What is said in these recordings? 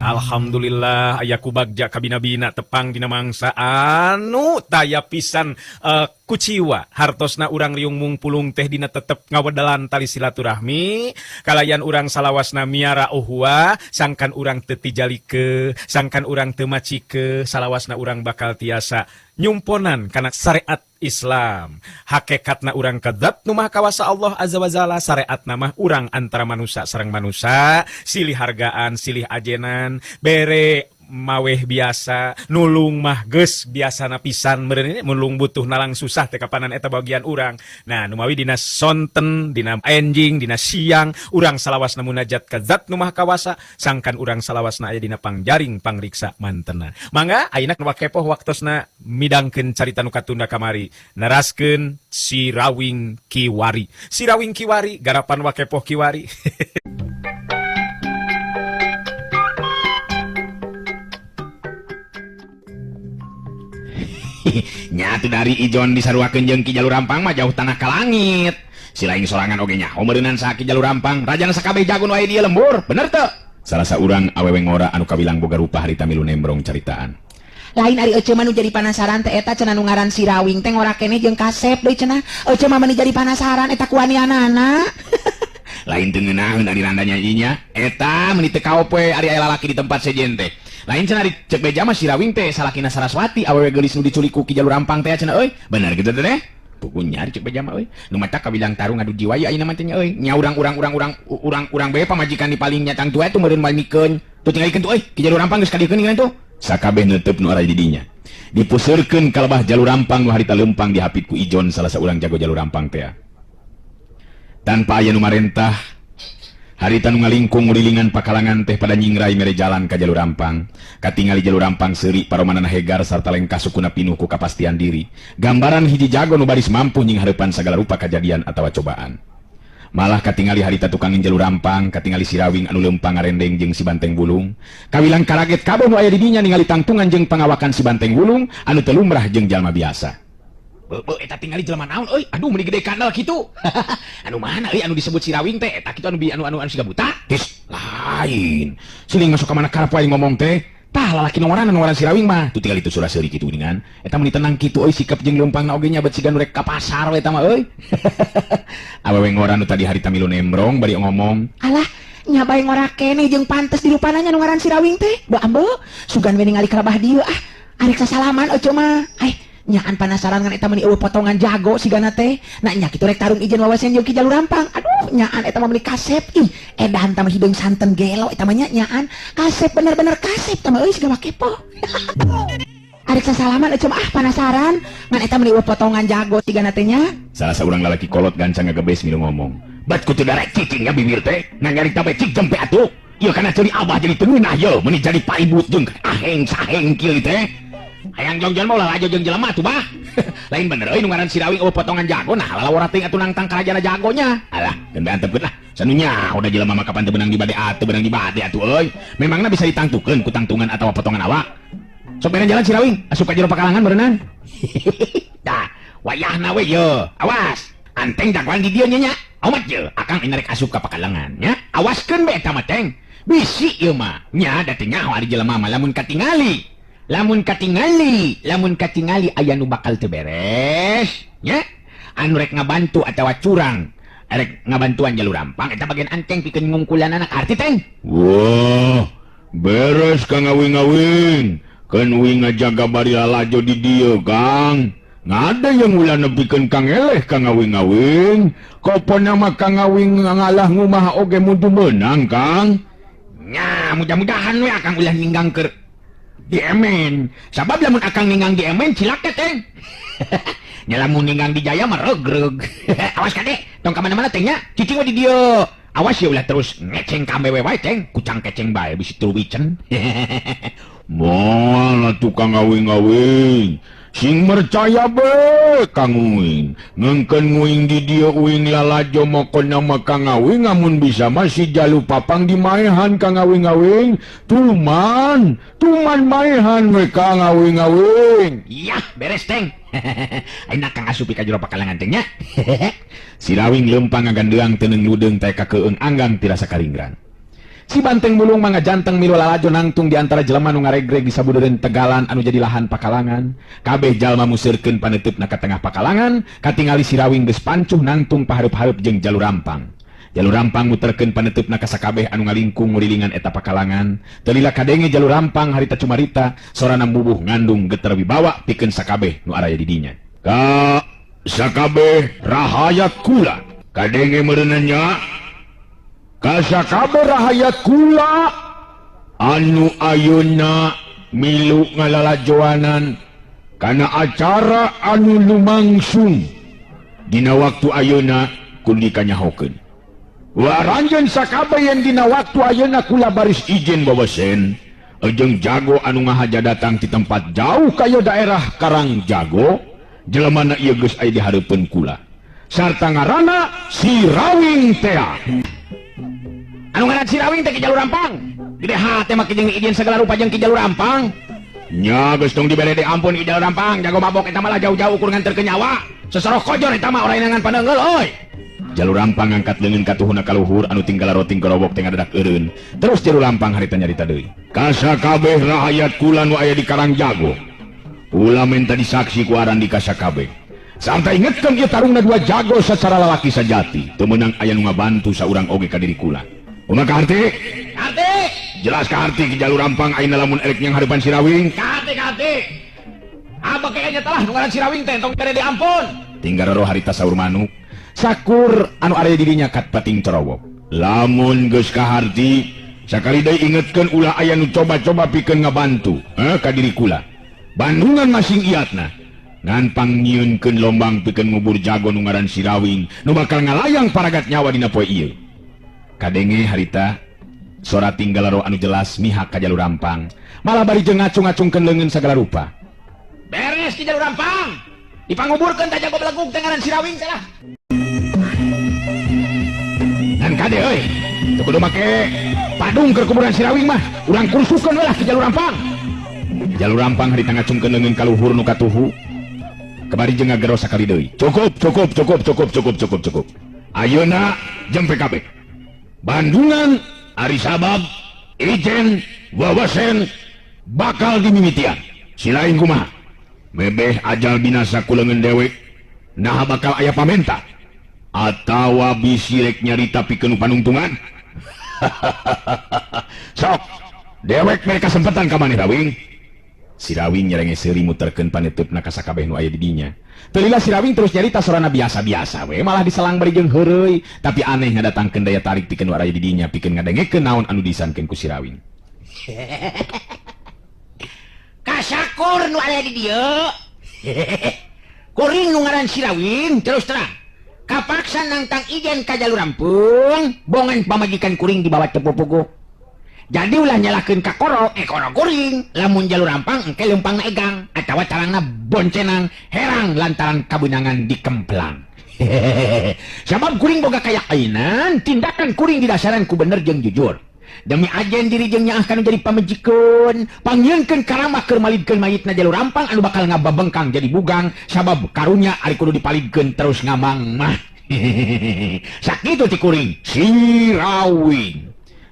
Alhamdulillah aya ku bagja kabina-bina tepang dina mangsa anu taya pisan kuciwa hartosna urang riung mungpulung teh dina tetep ngawedelan tali silaturahmi kalayan urang salawasna miara uhuah sangkan urang teu tijalike sangkan urang teu macike salawasna urang bakal tiasa nyumponan kana syariat Islam. Hakekatna urang ka Dzat nu Maha Kawasa Allah Azza wa Jalla, sareatna mah urang antara manusa sareng manusa, silih hargaan, silih ajenan, bere maweh biasa, nulung mah geus biasana pisan meureun nulung butuh nalang susah teh kapanan eta bagian urang. Nah, numawi dina sonten, dina enjing, dina siang, urang salawasna munajat ka Dzat nu Maha Kawasa, sangkan urang salawasna aya dina pangjaring pangriksa mantena. Mangga ayeuna Wa Kepoh waktosna midangkeun carita nu katunda kamari, neraskeun Si Rawing Kiwari. Si Rawing Kiwari garapan Wa Kepoh Kiwari. Nyatu dari Ijon disaruakeun jeung Ki Jalur Rampang mah jauh tanah ka langit. Si lain sorangan oge nyaho meureunan saha Ki Jalur Rampang, rajana sakabeh jago nu aya di lembur, bener teu? Salah saurang awewe ngora anu kawilang boga rupa harita milu nembrong caritaan. Lain ari ece mah nu jadi panasaran teh eta cenah nu ngaran Si Rawing teh ngora keneh jeung kasep deui cenah. Ece mah meuni jadi panasaran eta kuanianana. Lain teu ngeunaheun ari randa nyanyinya, eta meuni teu kaop we ari aya lalaki di tempat sejen teh. Lain cenah ari cek beja mah Si Rawing teh salakina Saraswati awewe geulis nu diculik ku Ki Jalur Rampang teh cenah euy. Bener kitu teh teh? Pugunya ari cek beja mah euy. Nu matak kawilang tarung ngadu jiwa ye ayeuna mah teh nya euy. Nya urang urang urang urang urang urang bae pamajikan di paling nya tangtu atuh meureun malmikeun. Tuh tingalikeun tuh euy, Ki Jalur Rampang geus kadiekeun ningalan tuh. Sakabeh neuteup nu araya di dinya. Dipuseurkeun ka lebah Jalur Rampang nu harita leumpang dihapit ku Ijon salah saurang jago Jalur Rampang teh. Tanpa aya nu marentah, harita nu ngalingkung ngurilingan pakalangan teh pada nyingrai mere jalan ka Jalur Rampang. Katingali Jalur Rampang seuri paromanana hegar sarta lengkah sukuna pinuh ku kapastian diri. Gambaran hiji jago nu baris mampu nying hareupan sagala rupa kajadian atawa cobaan. Malah katingali harita tukangin Jalur Rampang, katingali Si Rawing anu leumpang ngarendeng jeung si Banteng Wulung. Kawilang karaget kabeh nu aya di dinya ningali tangtungan jeung pangawakan si Banteng Wulung anu teu lumrah jeung jalma biasa. Beuh, eta tingali jelema naon euy? Aduh meuni gede kandel kitu. Anu mana euy anu disebut Si Rawing teh? Eta kitu anu anu anu anu siga buta? Tis, lain. Siling masuk ka mana karep wae ngomong teh. Tah lalaki nu ngaranna nu ngaran Si Rawing mah. Tuh tingali tu surah seuri kitu geuningan. Eta meuni tenang kitu euy sikap jeung leumpangna oge nya bet siga nu rek ka pasar we eta mah euy. Awewe ngora nu tadi harita milu nembrong bari ngomong. Alah, nya bae ngora keneh jeung pantes dirupana nya nu ngaran Si Rawing teh. Beuh ambeu, sugan we ningali kalabah dieu ah. Arek sasalaman euceu mah. Ai, nyaan panasaran ngan eta meuni eueuh potongan jago sigana teh. Nah nya kitu rek tarung ijen wawasen jeung Ki Jalur Rampang. Aduh, nyaan eta mah meuni kasep ih. Edan tah mah hideung santen gelo eta mah nya nyaan. Kasep bener-bener kasep tah mah euy siga wakepo. Arek sasalaman euceu mah ah panasaran ngan eta meuni eueuh potongan jago sigana teh nya. Salah saurang lalaki kolot gancang ngagebes milu ngomong. Bat kutu darek cicing nya bibir teh. Ngan nyarita bae cik jempe atuh. Ieu kana ceuli abah jadi teu ngeunah ye meuni jadi paribut jeung aheng saheng kieu teh. Hayang jongjon mah ulah lajo jeung jelema atuh bah. Lain bener euy nu ngaran Si Rawing eueuh potongan jago nah lalawara teuing atuh nangtang karajana jagonya. Alah, geun bae antepkeun lah. Sanunya udah jelema mah kapan teu beunang di bade atuh beunang di bade atuh euy. Memangna bisa ditangtukeun ku tangtungan atawa potongan awak. Sok beren jalan Si Rawing, asup ka jero pakalangan berenang. Tah, wayahna we ye. Awas, anteng jagoan di dieu nya nya. Omat ye, akang ini rek asup ka pakalangan nya. Awaskeun bae eta mah teng. Bisi ieu mah. Nya da teu nyaho ari jelema mah lamun katingali. Lamun katingali, lamun katingali aya nu bakal teu beres, nya. Anu rek ngabantu atawa curang, rek ngabantuan Jalur Rampang eta bagian anteng pikeun ngungkulanana arti teng. Wah, beres Kang Awing-awing. Keun uing ngajaga bari lalajo di dieu, Kang. Ngada yang ulah nepikeun Kang eleh Kang Awing-awing. Kopona mah Kang Awing ngalah ngumaha oge mudu meunang, Kang. Nya, mudah-mudahan we Akang ulah ninggang keur diemen. Sabab lamun akang ninggang diemen cilaka teng. Nya lamun ninggang di jaya mah regreg. Awas kade, tong ka mana-mana teng nya. Cicing we di dieu. Awas ya ulah terus ngeceng ka awewe wae teng. Kucang keceng bae bisi tuluwicen. Moal atuh Kang Awing-awing. Sing percaya be Kang Uing. Ngengkeun nguing di dieu uing lalajo mokona mah Kang Awing amun bisa mah si Jalu Papang dimaehan Kang Awing-awing. Tuman, tuman maehan we Kang Awing-awing. Yah, beres teng. Ayeuna Kang asupi ka jero pakalangan teh nya. Si Rawing leumpang ngagandeang teu neung ludeung teh kakeung anggang tirasa karingran. Si Banteng Mulung mangga janteng milu lalajo nangtung di antara jelema nu ngaregreg di sabudeureun tegalan anu jadi lahan pakalangan. Kabeh jalma museurkeun paneuteup ka tengah pakalangan, katingali si Rawing geus pancuh nangtung pahareup-hareup jeung Jalur Rampang. Jalur Rampang muterkeun paneuteup ka sakabeh anu ngalingkung ngurilingan eta pakalangan. Teu lila kadenge Jalur Rampang harita cumarita, sorana mubuh ngandung geter wibawa pikeun sakabeh nu araya di dinya. Ka sakabeh rahayat kula, kadenge meureunna nya. Kasakabeh rahayat kula anu ayeuna milu ngalalajoanan kana acara anu lumangsung dina waktu ayeuna kudu dikanyahokeun. Waranjeun sakabeh yang dina waktu ayeuna kula baris izin wawasen jeung jago anu ngahaja datang di tempat jauh kayo daerah Karang Jago, jelemana ieu geus aya di hareupeun kula sarta ngaranna si Rawing tea. Anu ngaran si Rawing teh Ki Jalur Rampang. Gede hate mah jeung izin segala rupa jeung Ki Jalur Rampang. Nya geus tong dibere de ampun Ki Jalur Rampang, jago mabok eta malah jauh-jauh ukur nganterkeun nyawa. Sesoroh kojor eta mah orainangan paneunggeul euy. Jalur Rampang ngangkat leungeun katuhuna ka luhur anu tinggal roting gerobok teh ngadadak eureun. Terus Jalur Rampang harita nyarita deui. Kasakabeh rahayat kula nu aya di Karang Jago. Kula menta disaksi ku aran di kasakabeh. Sampai ingetkeun ieu tarungna dua jago secara lalaki sajati. Teu meunang aya nu ngabantu saurang oge ka diri kula. Kumaha kaharti? Kaharti! Jelas kaharti Ki Jalur Rampang ayeuna lamun erek nyang hareupan si Rawing. Kaharti kaharti. Abah kayaknya telah nu ngaran si Rawing teh tong bere diampun. Tinggal roh harita saur manuk. Sakur anu aya di dinya kat pating corowok. Lamun geus kaharti sakali deui ingetkeun ulah aya nu coba-coba pikeun ngabantu ka diri kula. Bandungan masing iatna. Ngan pangnyieunkeun lombang pikeun ngubur jago nu ngaran si Rawing nu bakal ngalayang paragat nyawa dina poe ieu. Kadenge harita sora tinggal roh anu jelas mihak ka Jalur Rampang. Malah bari jeung ngacung-ngacungkeun leungeun sagala rupa. Beres ki Jalur Rampang. Dipanguburkeun teh jago belegug teh ngaran si Rawing teh lah. Ngan kade euy, teu kudu make padung keur kuburan si Rawing mah, urang kursukeun we lah ki Jalur Rampang. Jalur Rampang harita ngacungkeun leungeun ka luhur nu katuhu. Kebari jeung ngagero sakali deui. Cukup, cukup, cukup, cukup, cukup, cukup, cukup. Ayeuna jeung PKB. Bandungan ari sabab ijen wawasen bakal dimimitian. Silain kumaha? Mebeh ajal binasa ku leungeun dewek, naha bakal aya pamenta atawa bisi rek nyarita pikeun panungtungan. Sok, dewek mere kasempatan ka maneh Rawing. Si Rawing nyerenge seuri muterkeun paneuteup ka sakabeh nu aya di dinya. Teu lila si Rawing terus nyarita sorana biasa-biasa we, malah diselang bari jeung heureuy, tapi aneh ngadatangkeun daya tarik pikeun nu araya di dinya pikeun ngadengekeun naon anu disankeun ku si Rawing. Kasakur nu aya di dieu. Kuring nu ngaran si Rawing terus terang. Kapaksa nangtang ijen ka Jalur Rampung, bongan pamajikan kuring dibawa teu pupuguh. Jadi ulah nyalahkeun ka koro, koro kuring. Lamun Jalur Rampang engke leumpangna egang atawa calangna boncenang herang lantaran kabeunangan dikemplang. Sabab kuring boga kayakinan tindakan kuring didasaran ku bener jeung jujur. Demi ajen diri jeung nyaah kanu jadi pamajikeun, pangnyieunkeun karamah keur malidkeun mayitna Jalur Rampang anu bakal ngababengkang jadi bugang sabab karunya ari kudu dipalidkeun terus ngamang mah. Sakitu ti kuring si Rawing.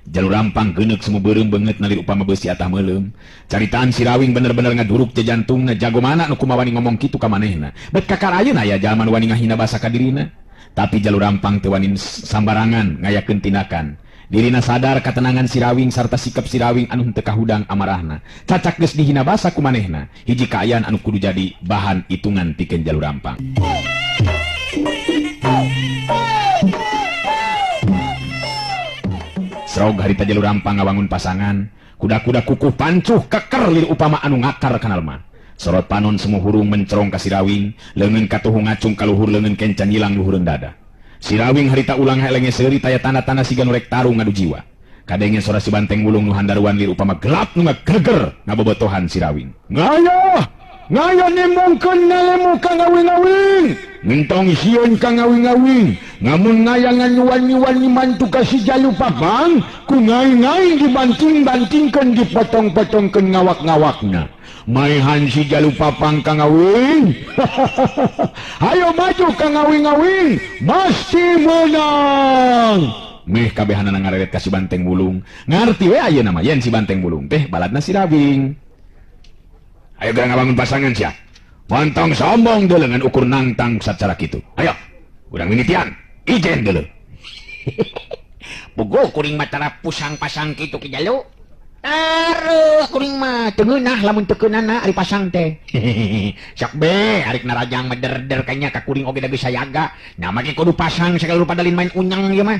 Jalur Rampang geuneuk semu beureum beungeut nalir upama beusi atah meuleum. Caritaan si Rawing bener-bener ngaduruk teh jantungna, jago mana nu kumaha wani ngomong kitu ka manehna. Bet kakara ayeuna aya jalma nu wani ngahina basa ka dirina. Tapi Jalur Rampang teu wani sambarangan ngayakeun tindakan. Dirina sadar katenangan si Rawing sarta sikap si Rawing anu henteu kahudang amarahna. Cacak geus dihina basa ku manehna. Hiji kaayaan anu kudu jadi bahan hitungan pikeun Jalur Rampang. Srog harita Jalur Rampang ngawangun pasangan, kuda-kuda kukuh pancuh keker lir upama anu ngakar kana lemah. Sorot panon semu hurung mencerong ka si Rawing, leungeun katuhu ngacung ka luhur leungeun kenca nyilang luhureun dada. Si Rawing harita ulang helenge seuri taya tanda-tanda siga nu rek tarung ngadu jiwa. Kadenge sora si Banteng Wulung nu handaruan lir upama gelap nu ngageger ngabobotohan si Rawing. Ngayah! Ngayah nemongkeun ngalemu ka ngawing-ngawing. Ngentong sieun ka ngawing-ngawing. Ngamun ngayangan wani-wani mantu ka si Jalu Papang, ku ngai-ngai dibanting-bantingkeun dipotong-potongkeun ngawak-ngawakna. Maehan si Jalu Papang ka ngawing. Hayo maju ka ngawing-ngawing, pasti menang. Meh kabehanana ngareret ka si Banteng Wulung. Ngarti we ayeuna mah yen si Banteng Wulung teh baladna si Rawing. Ayo geura ngabangun pasangan sia. Montong sombong deuleu ngan ukur nangtang sacara kitu. Ayo, urang mimitian. Ijen deuleu. Puguh kuring mah tara pusang-pasang kitu Ki Jalu. Taruh kuring mah teu ngeunah lamun teu keunana ari pasang teh. Sok be arek narajang mah der-der kanya ka kuring oge da geus sayaga. Nah make kudu pasang sagala rupa dalin main unyang ieu mah.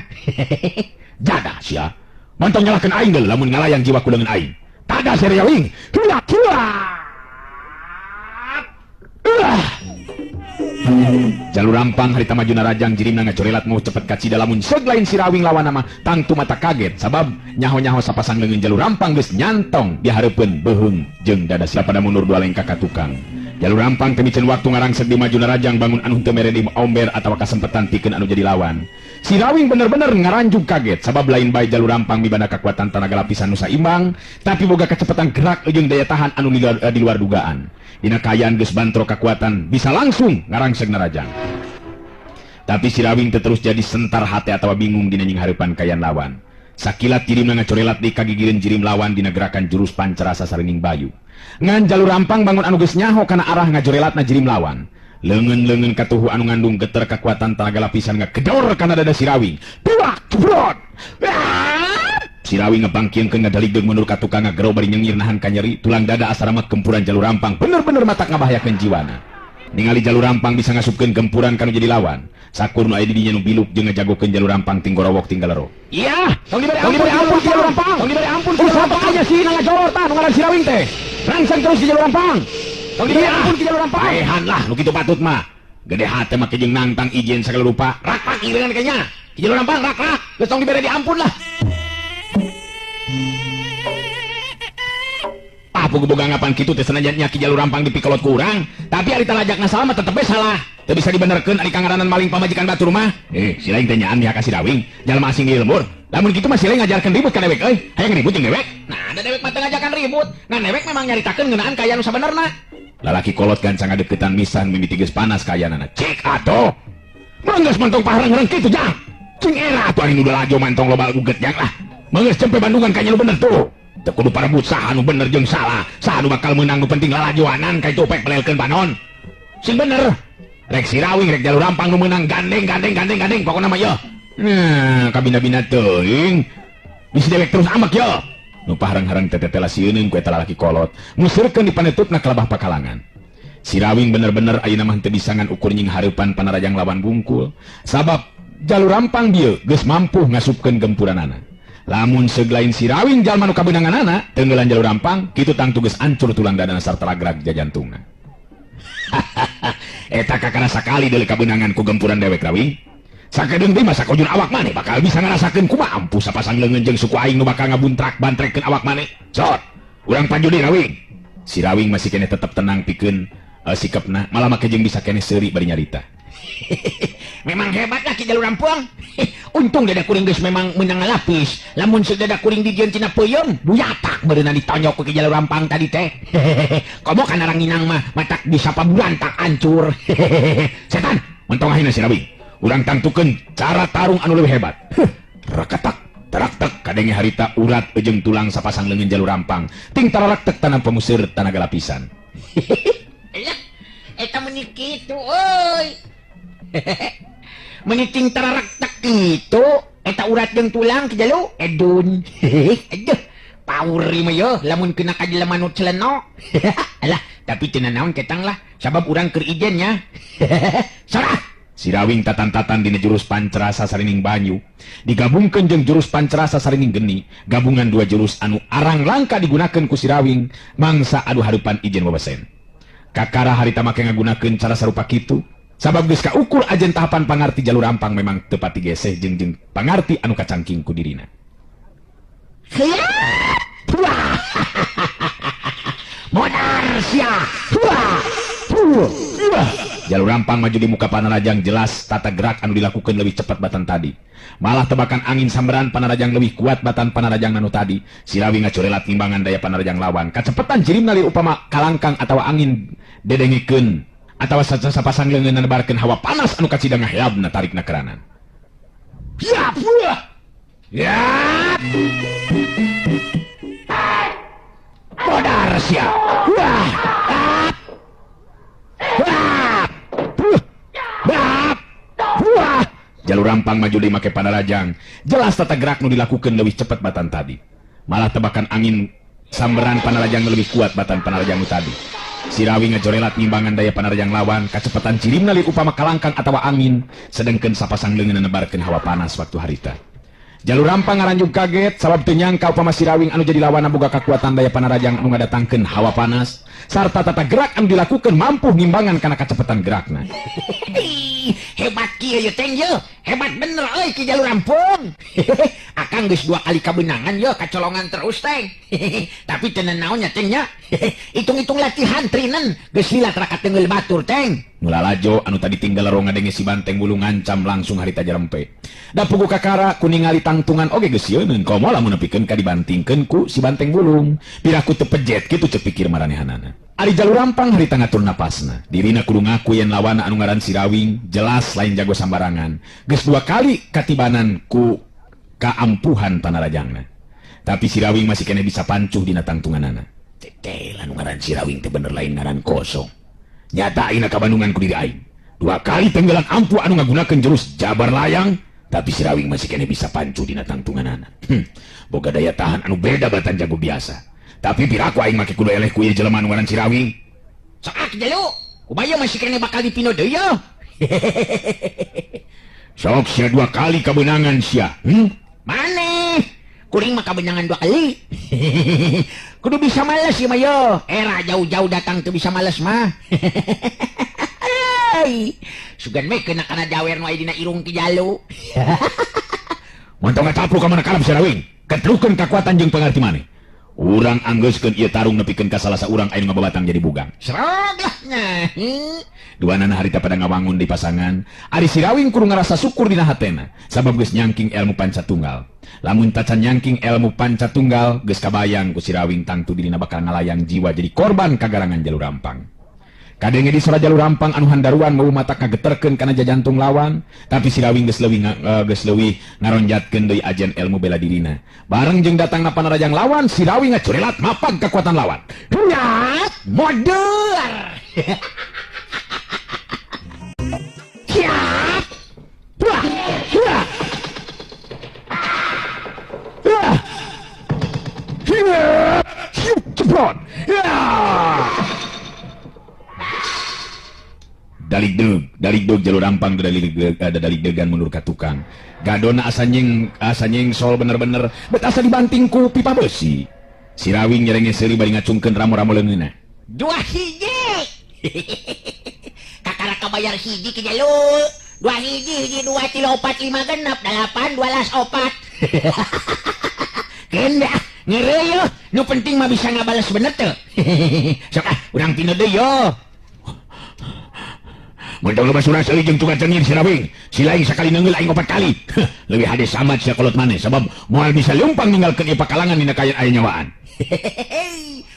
Jaga sia. Montong nyalahkeun aing deuleu lamun ngalayang jiwa ku leungeun aing. Tada seriawing. Huya huya. Jalur rampang harita maju narajang jirimna ngacorelat mau cepet kacida lamun seug lain si Rawing lawan mah tangtu mata kaget sabab nyaho-nyaho sapasang leungeun jalur rampang geus nyantong di hareupeun beuheung jeung dada sia pada mundur dua lengkah ka tukang. Jalur rampang teu miceun waktu ngarangseg di maju narajang bangun anu teu mere di omber atawa kasempetan pikeun anu jadi lawan. Si Rawing bener-bener ngaranjug kaget sabab lain bae jalur rampang mibanda kakuatan tanaga lapisan nu saimbang tapi boga kecepatan gerak jeung daya tahan anu di luar dugaan. Dina kaayaan geus bantro kakuatan bisa langsung ngarangseg narajang. Tapi si Rawing teu terus jadi sentar hate atawa bingung dina nyinghareupan kaayaan lawan. Sakilat jirimna ngacorelat di kagigireun jirim lawan dina gerakan jurus pancarasa sarining bayu. Ngan jalur rampang bangun anu geus nyaho kana arah ngajorelatna jirim lawan. Leungeun-leungeun katuhu anu ngandung geter kakuatan tanaga lapisan ngagedor kana dada si Rawing. Duak jebrot. Si Rawing ngebangkieunkeun ngadaligdeung mundur ka tukang ngagero bari nyengir nahan kanyeri tulang dada asa ramet gempuran jalur rampang bener-bener matak ngabahayakeun jiwana. Ningali jalur rampang bisa ngasupkeun gempuran kanu jadi lawan. Sakur nu aya di dinya nu biluk jeung ngajagokeun jalur rampang tinggorowok tinggalero. Iya, tong dibere ampun jalur rampang. Tong dibere ampun. Usaha aja sih ngajoror tah nu ngaran si Rawing teh. Rangsang terus di jalur rampang. Tong dibere ampun ki jalur rampang. Paehan lah nu kitu patut mah. Gede hate mah jeung nangtang ijen sagala rupa. Rak-rak irengan kayaknya. Ki jalur rampang rak-rak. Geus tong dibere diampun lah. Ah, pugu boga anggapan kitu teh sanajan nya ki jalur rampang dipikolot ku urang, tapi ari talajakna salah mah tetep we salah. Teu bisa dibenerkeun ari kangaranan maling pamajikan batur mah. Si lain teh nyaan mihak ka si Rawing, jalma asing di lembur. Lamun kitu mah si lain ngajarkeun ribut ka dewek euy. Hayang ribut jeung dewek. Nah, da dewek mah teu ngajakan ribut. Ngan dewek memang nyaritakeun ngeunaan kaayaan nu sabenerna. Lalaki kolot gancang ngadeukeutan misan mimiti geus panas kaayaanana. Cek atuh. Mun geus mentong pahareng-hareng kitu jang. Cing era atuh ari nu lalajo mantong loba uget jang lah. Mun geus cempe Bandungan ka nya nu bener tuh. Teu kudu parebut saha nu bener jeung salah. Saha nu bakal meunang nu penting lalajoanan ka itu pek pelelkeun panon. Sing bener. Rek si Rawing rek jalur rampang nu meunang gandeng gandeng gandeng gandeng pokona mah yeuh. Nah, kabina-bina teuing. Bisi dewek terus amek yeuh. Nu pahareng-hareng teh tetela sieuneun ku eta lalaki kolot. Museurkeun dipanetupna kalabah pakalangan. Si Rawing bener-bener ayeuna mah teu bisa ngan ukur nyinghareupan panarajang lawan bungkul. Sabab jalur rampang dieu geus mampu ngasupkeun gempuranana. Lamun seug lain si Rawing jalma nu kabeunanganana tenggelan jalur rampang kitu tangtu geus ancur tulang dadana sarta ragrag jajantungna. Eta kakara sakali deuleu kabeunangan ku gempuran dewek Rawing. Sakedeung deui mah sakojur awak maneh bakal bisa ngarasakeun kumaha ampuh sapasang leungeun jeung suku aing nu bakal ngabuntrak bantrekeun awak maneh. Sot, urang panjudi Rawing. Si Rawing masih keneh tetep tenang pikeun sikapna, malah make jeung bisa keneh seuri bari nyarita. Memang hebat lah Ki Jalur Rampang. Untung dada kuring geus memang meunang lapis. Lamun sedada kuring dijieun tina peuyeum, buyatak meureunna ditonyok ku Ki Jalur Rampang tadi teh. Komo kana ranginang mah matak bisa paburantak hancur. Setan, mentong akhirna si Rawing. Urang tangtukeun cara tarung anu leuwih hebat. Rakatak, taraktek kadenge harita urat jeung tulang sapasang leungeun jalur rampang. Ting tararaktek tanam pemuseur tanaga lapisan. Eta meuni kitu euy. Meuni ting tararaktek kitu, eta urat jeung tulang Ki Jalu edun. Aduh, pauri mah yeuh lamun kena ka jelema nu celeno. Alah, tapi teu nanaon ketang lah, sabab urang keur ijen nya. Sarah. Si Rawing tatan-tatan dina jurus pancerasa sarining banyu digabungkeun jeung jurus pancerasa sarining geni, gabungan dua jurus anu arang langka digunakeun ku si Rawing mangsa adu hareupan ijen wewesen. Kakara harita make ngagunakeun cara sarupa kitu sabab geus kaukur ajen tahapan pangarti jalur rampang memang teu pati geseh jeung jeung pangarti anu kacangking ku dirina. Modar sia. Jalur rampang maju di muka panarajang jelas tata gerak anu dilakukan lebih cepat batan tadi. Malah tebakan angin sambaran panarajang lebih kuat batan panarajang nanu tadi. Si Rawing ngacorelat timbangan daya panarajang lawan. Kacepetan jirim nalir upama kalangkang atawa angin dedengikeun atawa sapasang leungeun nebarkeun hawa panas anu kacida ngaheabna tarikna keranan. Ya, buah. Ya. Modar sia. Wah. Wah. Wah. Wah. Jalur rampang maju deui make panarajang. Jelas tata gerak nu dilakukeun leuwih cepet batan tadi. Malah tebakan angin samberan panarajang lebih kuat batan panarajang nu tadi. Sirawing ngajorelat ngimbangan daya panarajang lawan, kacepetan cirimna lir upama kalangkang atawa angin, sedengkeun sapasang leungeun nebarkeun hawa panas waktu harita. Jalur rampang ngaranjug kaget sabab teu nyangka upama Sirawing anu jadi lawanna boga kakuatan daya panarajang anu ngadatangkeun hawa panas sarta tata gerak anu dilakukeun mampu ngimbangan kana kacepetan gerakna. Hebat kieu ye teng ye, hebat bener euy ki Jalur Rampung. Akang geus 2 kali kabeunangan ye, kacolongan terus teng. Tapi teu nanaon nya teng nya. Hitung-hitung latihan trinen geus lila tara kateunggeul batur teng. Nu lalajo anu tadi tinggal lerong ngadenge si banteng bulu ngancam langsung harita jarempe. Da pugu kakara ku ningali tangtungan oge geus sieuneun komo lamun nepikeun ka dibantingkeun ku si banteng bulung. Piraku teu pejet kitu ceuk pikir maranehanana. Ari Jalur Rampang harita ngatur napasna. Dirina kudu ngaku yen lawanna anu ngaran Sirawing jelas lain jago sambarangan. Geus 2 kali katibanan ku kaampuhan panarajangna. Tapi Sirawing masih keneh bisa pancuh dina tangtunganana. Teteh anu ngaran Sirawing teh bener lain ngaran kosong. Nyata ayeuna kabandungan ku diri aing. 2 kali tenggelan ampuh anu ngagunakeun jurus jabar layang, tapi Sirawing masih keneh bisa pancuh dina tangtunganana. Boga daya tahan anu beda batan jago biasa. Tapi piraku aing make kudu eleh ku ieu jelema anu ngaran Sirawing. Sok ah jalu, kumaha masih keneh bakal dipino deui ye. Sok sia 2 kali kabeunangan sia. Maneh? Kuring mah kabeunangan 2 kali. Kudu bisa males ieu mah ye. Era jauh-jauh datang teu bisa males mah. Sugan we kena kana jawer nu aya dina irung ki jalu. Montong ngacapru ka mana kalap Sirawing. Ketrukeun kakuatan jeung pangarti maneh. Urang anggeuskeun ieu tarung nepikeun ka salah saurang anu ngababatang jadi bugang. Serog lah nya. Duanana harita pada ngawangun di pasangan. Ari Sirawing kudu ngarasa syukur dina hatena sabab geus nyangking ilmu panca tunggal. Lamun tacan nyangking ilmu panca tunggal geus kabayang ku Sirawing tangtu dirina bakal ngalayang jiwa jadi korban kagarangan Jalur Rampang. Kadenge di sora Jalur Rampang anu handaruan mau mata kageterkeun kana jajantung lawan, tapi Sirawing geus leuwih geus leuwih ngaronjatkeun deui ajen ilmu bela dirina. Bareng jeung datangna panarajang lawan, Sirawing ngacurelat mapag kekuatan lawan. Hunyat modar. Siap. Wah. Wah. Wah. Hiep. Ceprot. Ya. Daligdeg Jalur Rampang daligdegan mundur ka tukang. Gadona asa nyeng sol bener-bener bet asa dibanting ku pipa besi. Sirawing nyerenge seuri bari ngacungkeun ramo-ramo leungeunna. 2 hiji. Kakara kabayar hiji ki jalu. 2 hiji hiji 2 3 4 5 genep 8 12 4. Keun dah ngeureuy nu penting mah bisa ngabales bener teu. Sok ah urang pino deui yo. Montong loba surah seuri jeung tukang cengir Sirawing. Si lain sakali neungeul aing 4 kali. Leuwih hade samat sia kolot maneh sabab moal bisa leumpang ninggalkeun ieu pakalangan dina kaayaan aya nyawaan.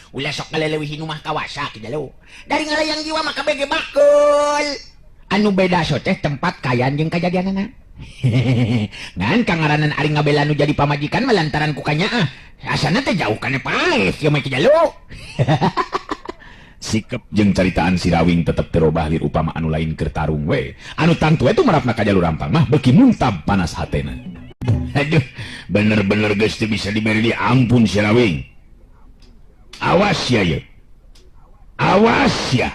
Ulah sok ngaleuwih nu mah kawasa ki jalu. Dari ngalayang jiwa mah kabeh ge bakul. Anu beda so teh tempat kayan jeung kajadianana. Ngan kangaranan ari ngabela nu jadi pamajikan mah lantaran ku kanyaah. Asana teh jauh kana paes ieu mah ki jalu. Sikep jeung caritaan Sirawing tetep terobah lir upama anu lain keur tarung we. Anu tangtu we tumarapna ka Jalur Rampang mah beuki muntab panas hatena. Aduh, bener-bener geus teu bisa diberi di ampun Sirawing. Awas ya ye. Awas ya.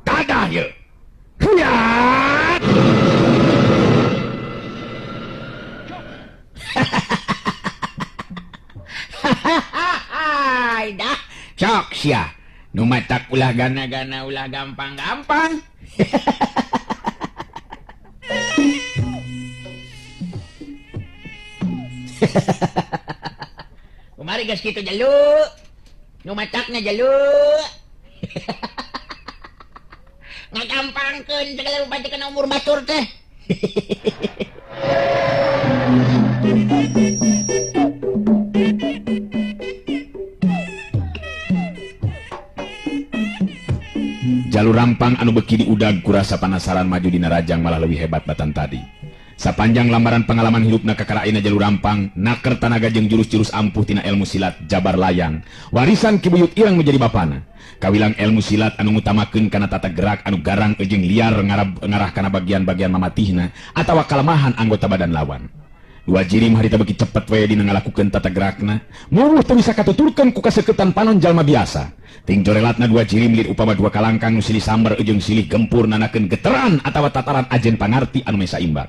Tadah ye. Huyat. Hai dah. Sok sia. Nu matak ulah gana-gana ulah gampang-gampang. Kumari geus kitu jalu. Nu matakna jalu. Ngagampangkeun segala rupa teh kana umur batur teh. Jalur Rampang anu beuki diudag kurasa panasaran maju dina rajang malah leuwih hebat batan tadi. Sapanjang lambaran pengalaman hirupna kakara ayeuna Jalu Rampang naker tanaga jeung jurus-jurus ampuh tina ilmu silat Jabar Layang. Warisan Ki Buyut Ireng menjadi bapana. Kawilang ilmu silat anu ngutamakeun kana tata gerak anu garang jeung liar ngarab, ngarah kana bagian-bagian mamatihna atawa kalemahan anggota badan lawan. Dua jirim harita beuki cepet we dina ngalakukeun tata gerakna. Muruh teu bisa katuturkeun ku kaseketan panon jalma biasa. Ting jorelatna dua jirim lir upama dua kalangkang nu silih samber jeung silih gempur nanakeun geteran atawa tataran ajen pangarti anu mesa imbang.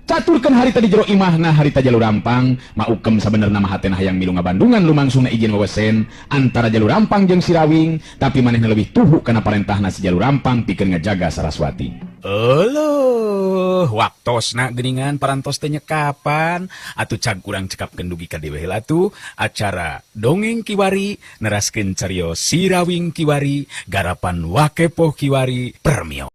Caturkeun harita di jero imahna harita Jalu Rampang, maukem sabenerna mah hatena hayang milu ngabandungan lumangsungna izin wewesen antara Jalu Rampang jeung Sirawing, tapi manehna leuwih tuhu kana parentahna si Jalu Rampang pikeun ngajaga Saraswati. Euleuh, waktosna geuningan parantos teh nyekapan. Atuh cag urang cekapkeun dugi ka dieu heula tuh acara Dongeng Kiwari neraskeun carios Sirawing Kiwari garapan Wakepoh Kiwari, permios.